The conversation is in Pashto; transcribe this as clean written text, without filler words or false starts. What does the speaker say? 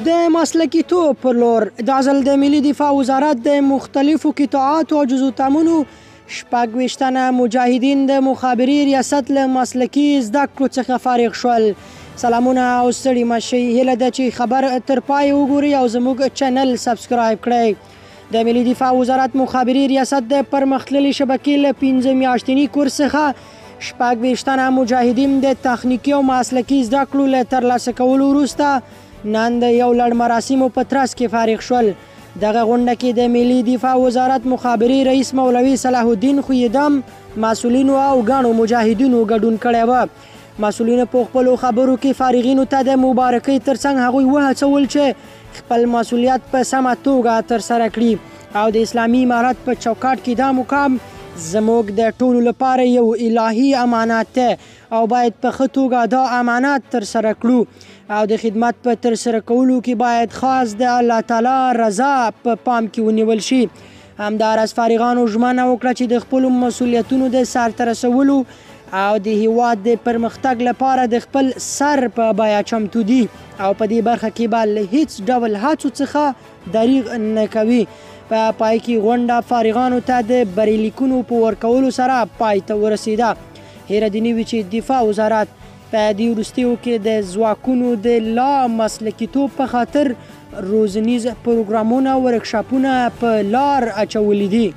د مسلکیتوب پر لور دا ځل د ملي دفاع وزارت د مختلفو قطعاتو او جزوتامونو 26 تنه مجاهدین د مخابرې ریاست له مسلکي زده کړو څخه فارغ شول. سلامونه او ستړي مه شئ، هیله ده چې خبر تر پایه وګورئ او زموږ چینل سبسکرایب کړئ. د ملي دفاع وزارت مخابرې ریاست د پرمختللې شبکې له 5 میاشتني کورس څخه 26 تنه مجاهدین د تخنیکي او مسلکي زده کړو له ترلاسه کولو وروسته نن د یو لړ مراسمو په ترڅ کې فارغ شول. دغه غونډه کې د ملي دفاع وزارت مخابرې رئیس مولوي صلاح الدین خویدم، مسؤلینو او ګڼو مجاهدینو ګډون کړی و. مسؤلینو په خپلو خبرو کې فارغینو ته د مبارکۍ ترڅنګ هغوی وهڅول چې خپل مسؤلیت په سمه توګه ترسره کړي او د اسلامي امارت په چوکاټ کې دا مقام زموږ د ټولو لپاره یو الهي امانت دی او باید په ښه توګه دا امانت ترسره کړو او د خدمت په ترسره کولو کې باید خاص د الله تعالی رضا په پام کې ونیول شي. همداراز فارغانو ژمنه وکړه چې د خپلو مسؤلیتونو د سرته رسولو او د هیواد د پرمختګ لپاره د خپل سر په بیه چمتو دي او په دې برخه کې به له هیڅ ډول هڅو څخه دریغ نه کوي. په پای کې غونډه فارغانو ته د بریلیکونو په ورکولو سره پای ته ورسیده. هیره دې نه وي چې دفاع وزارت په دې وروستیو کې د ځواکونو د لا مسلکیتوب په خاطر روزنیز پروګرامونه او ورکشاپونه په لار اچولي دي.